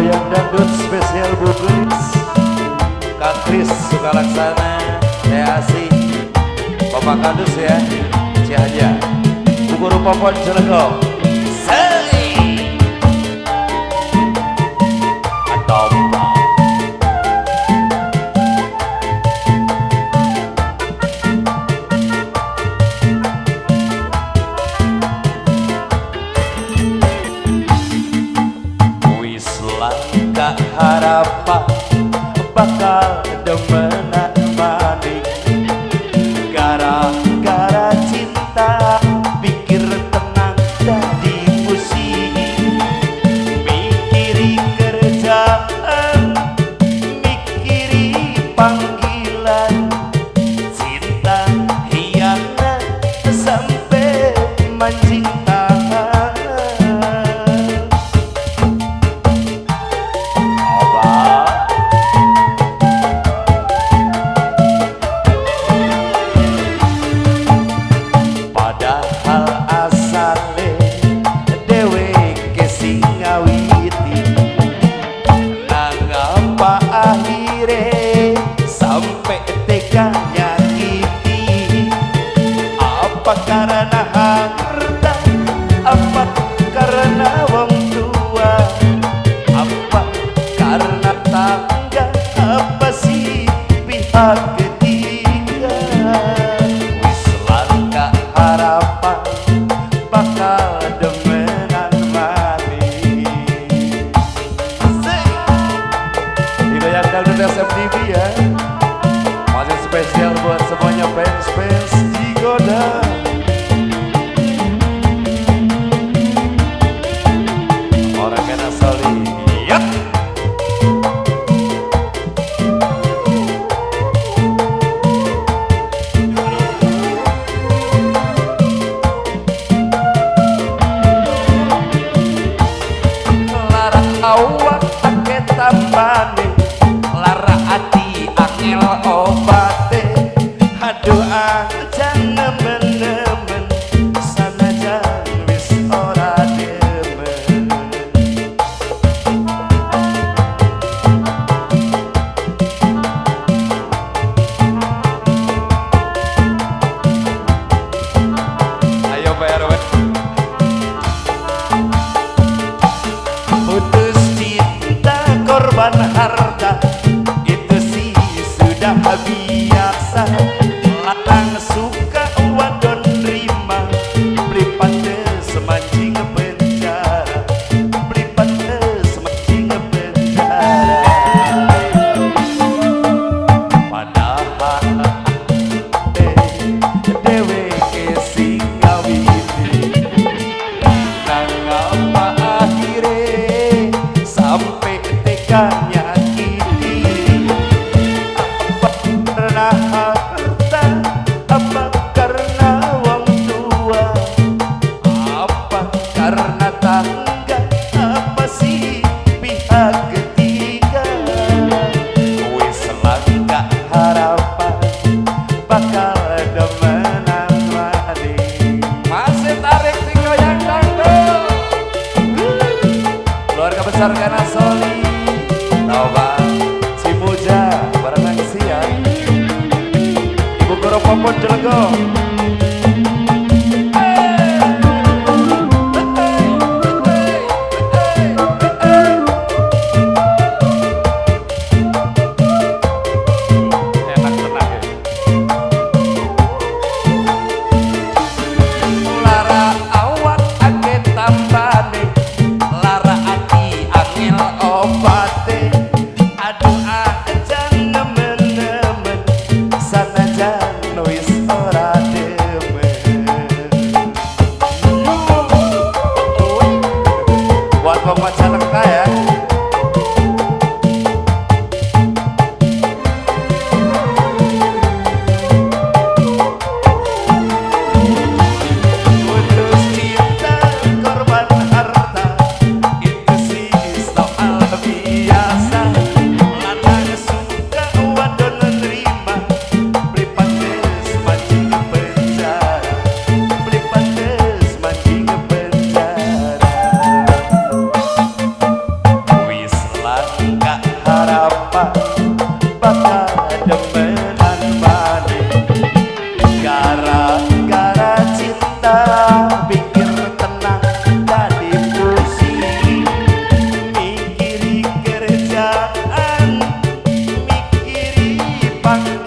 Digoyang dangdut spesial Bu Kris, Kang Kris Sukalaksana, Teh Asih, Bapak Kadus ya, Cihaja, Bu Guru Popon Cilegong. Sei. Atau langkah harapan bakal demenan maning, gara-gara cinta pikir tenang dadi pusing, mikiri kerjaan, mikiri panggilan, cinta hianat sampai mancing tangan. Padahal asale dheweke sing ngawiti, nangapa akhire sampe tega nyakiti. Apa karena harta, apa karena wong tua, apa karena tangga, apa sih pihak ketiga. Wis langka harapan bakal demenan maning. Asik. Digoyang dangdut SMTV ya, masih spesial buat semuanya fans-fans Cigoda. Orang kena soli. Yap. Lara awak ake tambane, lara ati angel obate. Aduh aja nemen-nemen, sanajan wis ora demen. Ayo Pak RW. Putus cinta korban harta, itu sih sudah biasa. Lanang suka wadon rima, beli pantes mancing penjara, beli pantes mancing penjara. Padahal dheweke sing ngawiti, nangapa akhire sampai tega nyakiti. Apa karena harta, apa karena wong tua, apa karena tangga, apa sih pihak ketiga. Wis langka harapan bakal demenan maning. Masih tarik digoyang dangdut. Keluarga besar Kana Soli, Tawa, Cimuja, barengan siang, Ibu Guru Popon Cilegong. Enak tenang ya. Lara awak ake tambane, lara ati angel obate. Aduh aja nemen-nemen, sanajan wis ora Bang.